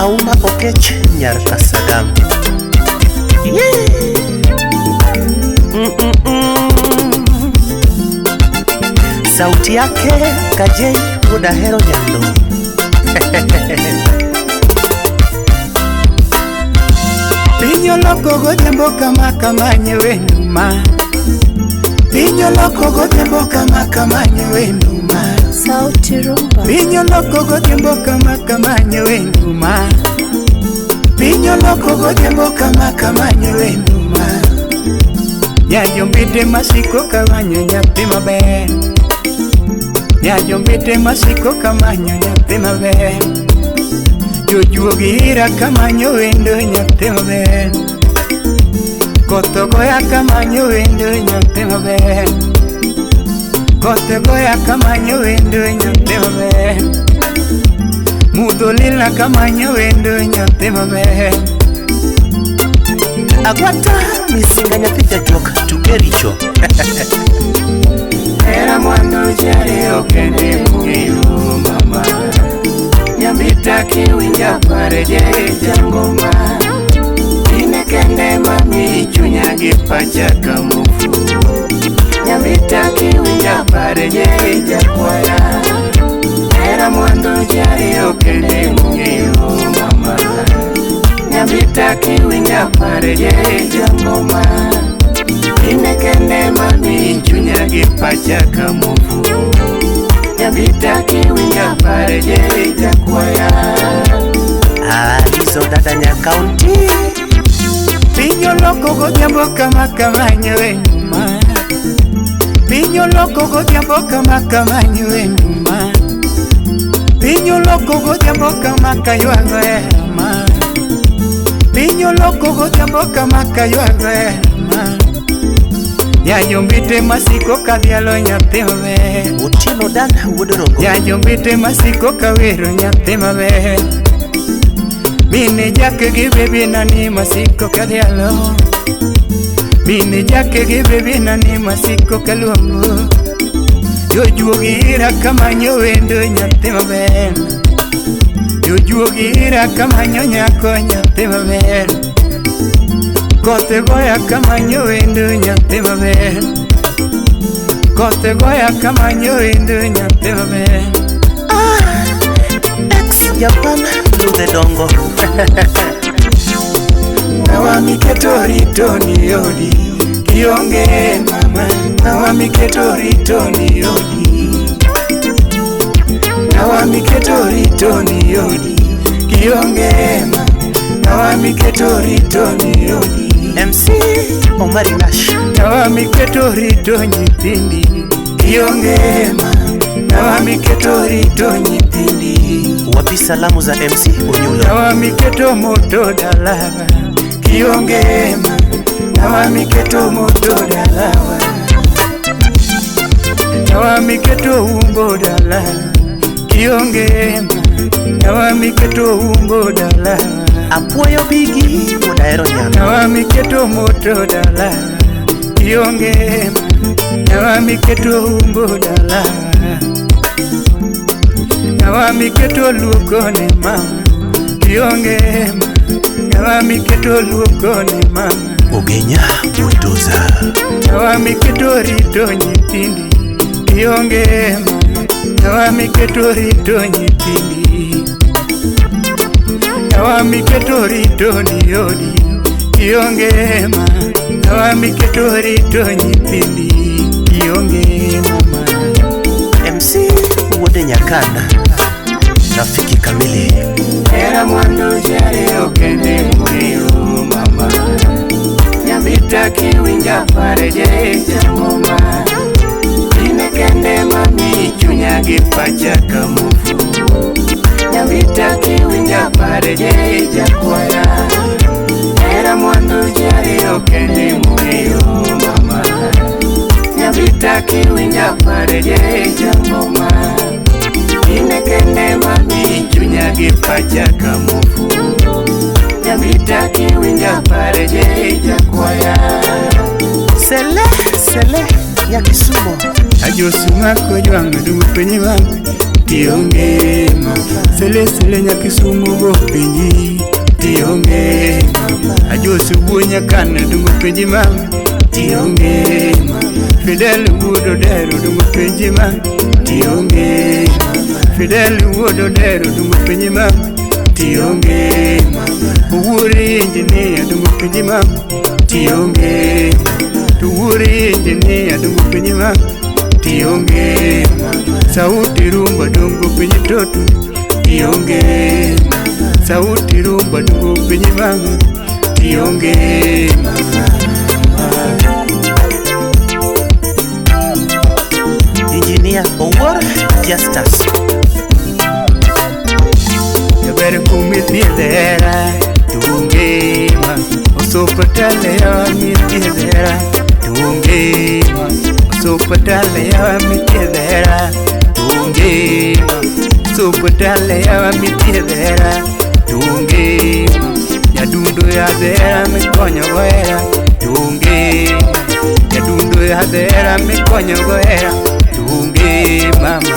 Auma Okech Nyar Kasagam. Yeah. Sauti yake Kajei Wodahero Nyando. Piny oloko godhiambo kama kamanye wenduma. Piny oloko godhiambo kama kamanye wenduma. Sauti Rumba. Piny oloko godhiambo kama kamanye wenduma. Piny oloko godhiambo kama kamanye wenduma. Nyajombete masiko kamanyo nyathi maber. Nyajombete masiko kamanyo nyathi maber. Jojuogi ira kamanyo wendo nyathi maber. Koth ogoya kamanyo wendo nyathi maber. Koth ogoya kamanyo wendo nyathi maber. Mudho lila kamanyo wendo nyathi maber. Agwata misinga nyathi jajuok tukericho. Hera mwandu jariyo kende mong'eyo mama. Nyambita kiwinja pare je jangoma. Ine kende mami chunya gi pacha kamufu. Nyambita kiwinja pare je jakwaya. Hera mwandu jariyo kende mong'eyo mama. Nyambita kiwinja pare je jangoma. Ine kende mami chunya gi pacha kamufu. Nyambita kiwinja pare je jakwaya. Alizo dada nya county. Piny oloko godhiambo kama kamanyo wenduma. Piny oloko godhiambo kama kamanyo wenduma. Piny oloko godhiambo kama kaywago hema. Piny oloko godhiambo kama kaywago hema. Nyajombete masiko kadhialo nyathi maber. Otieno Dan wuod Rongo. Nyajombete masiko kawero nyathi maber. Mine jake gi bebi nani masiko kadhialo. Mine jake gi bebi nani masiko kaluongo. Jojuogi ira kamanyo wendo nyathi maber. Jojuogi ira kamanyo nyako nyathi maber. Koth goya kamanyo wendo nyathi maber. Koth goya kamanyo wendo nyathi maber. Ex Japan Ludhe Dongo. Nawa miketo rito ni odi kionge mama. Nawa miketo rito ni odi. Nawa miketo rito ni odi kionge mama. Nawa miketo rito ni odi. MC Omari Nash. Nawa miketo rito nyithindi kionge mama. Nawa miketo rito nyithindi. Wapi salamu za MC Onyulo. Nawa miketo moto dalawa kionge mama. Nawa miketo moto dalawa. Nawa miketo umbo dalawa kionge mama. Nawa miketo umbo dalawa. Apuoyo bigi Wodahero Nyando. Nawa miketo moto dalawa kionge mama. Nawa miketo umbo dalawa. Nawa miketo luoko ne mama kionge mama. Nawa miketo luoko ne mama. Ogenya Bulldozer. Nawa miketo rito nyithindi kionge mama. Nawa miketo rito nyithindi. Nawa miketo rito ni odi kionge mama. Nawa miketo rito nyithindi kionge mama. MC Wuode Nyakana. Rafiki kamili. Hera mwandu jariyo kende mong'eyo mama. Nyambita kiwinja pare je jangoma. Ine kende mami chunya gi pacha kamufu. Nyambita kiwinja pare je jakwaya. Hera mwandu jariyo kende mong'eyo mama. Nyambita kiwinja pare je jangoma. Ine kende mami chunya gi pacha kamufu. Nyambita kiwinja pare je jakwaya. Sele sele ya Kisumu. Ajosu mako jwang' dumo penyi wang' Tionge mama. Sele sele nyakisumu go penji. Tionge mama. Ajosi wuo nyakana dungo penji mama. Tionge mama. Fidel wuod Odero dungo penji mama. Tionge mama. Fidel wuod Odero dungo penji mama. Tionge mama. Owuori engineer dungo penji mama. Tionge mama. Tuwuori engineer dungo penji mama. Tionge mama. Sauti rumba dungo penji toto. Tionge mama. Sauti rumba dungo penji mama. Tionge mama. Engineer Owuor Justus. Jaber kumithiedhe hera tuonge ma osuptal yawa mithiedhe hera tuonge ma osuptal yawa mithiedhe hera tuonge ma osuptal yawa mithiedhe hera tuonge ma nyadundo yadh hera mikonyogo hera tuonge ma nyadundo yadh hera mikonyogo hera tuonge mama.